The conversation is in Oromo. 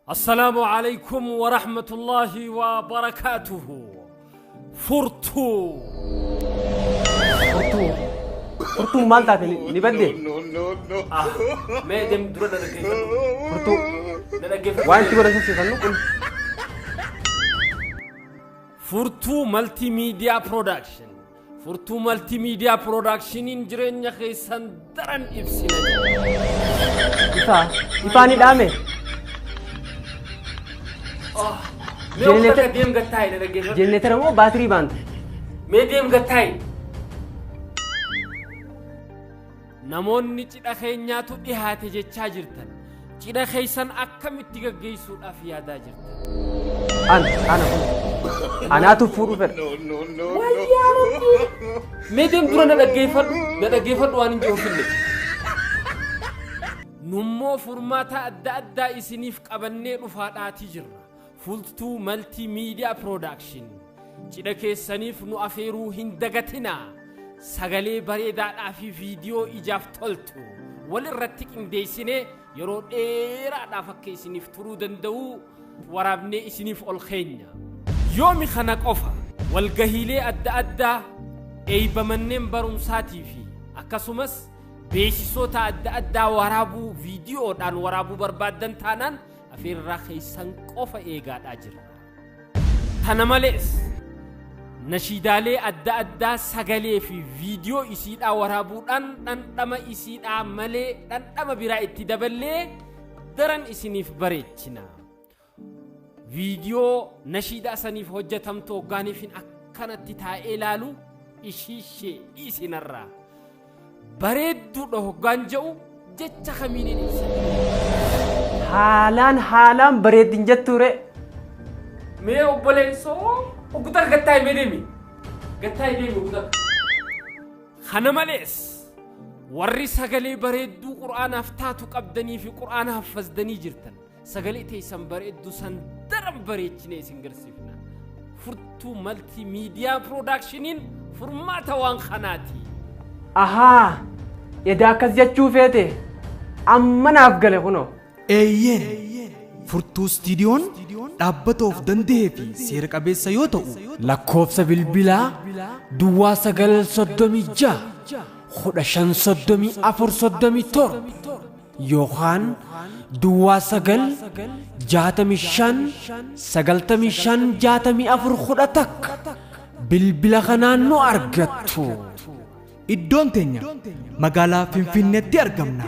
Assalaamu alaikum wa rahmatullahi wa barakaatuhu. Furtuu. Furtuu. Furtuun maal taate ni badde? Ah, mee deem dura na dhaggeeffadhu. Furtuu. Na dhaggeeffadhu. Waan itti godhan sirsiifannu kun. Furtuu Multimedia Production. Furtuu Multimedia Productioniin jireenya keessan daran ibsina. Ifaa. Ifaa ni dhaame. Mee uffata deem gattaa'i na dhaggeeffadhu. Jenereetara moo baatirii baanta? Mee deem gattaa'i. Namoonni cidha keenyaatu dhihaate jechaa jirtan. Cidha keessan akkamitti gaggeessuudhaaf yaadaa jirtan? Ana kun. Anaatu fuudhuu fedha. Mee deem dura na dhaggeeffadhu. Na dhaggeeffadhu waan hin jiru finne. Nummoo furmaata adda addaa isiniif qabannee dhufaadhaatii jirra. Furtuu Multimedia Production. Cidha keessaniif nu afeeruu hin dagatinaa. Sagalee bareedaadhaa fi viidiyoo ijaaf toltu walirratti qindeessinee yeroo dheeraadhaaf akka isiniif turuu danda'u waraabnee isiniif ol keenya. Yoomi kana qofa walgahiilee adda addaa eeyba manneen barumsaatii fi akkasumas beeksisoota adda addaa waraabuu viidiyoodhaan waraabuu barbaaddan taanaan afeerraa keessan qofa eegaadhaa jira. Tana malees nashiidaalee adda addaa sagalee fi viidiyoo isiidhaa waraabuudhaan dhandhama isiidhaa malee dhandhama biraa itti daballee daran isiniif bareechina. Viidiyoo nashiidaa saniif hojjetamtu hoggaaniifin akkanatti taa'ee ilaalu ishiishee isinarraa. Bareedduudha hoggaan je'u jecha kamiin hin ibsan. Haalaan haalaan bareeddin jettuure. Mee obboleessoo ogguta gattaa'e mee deemi. Gattaa'e deemi ogguta. Kana malees warri sagalee bareedduu qur'aanaaf taatu qabdanii fi qur'aana haffazdanii jirtan sagalee teessan bareedduu san daran bareechinee isin garsiifna. Furtuu Multimedia Productioniin furmaata waan kanaati. Ahaa. Edaa akkas jechuu feete. Amma naaf gale kunoo. Eeyyeen Furtuu Istiidiyoon dhaabbata of danda'ee fi seera qabeessa yoo ta'u Lakkoofsa bilbilaa Duwwaa 9 36 15 34 37 yookaan Duwwaa 9 65 95 64 11 bilbila kanaan nu argattu. Iddoon teenya magaalaa Finfinneetti argamna.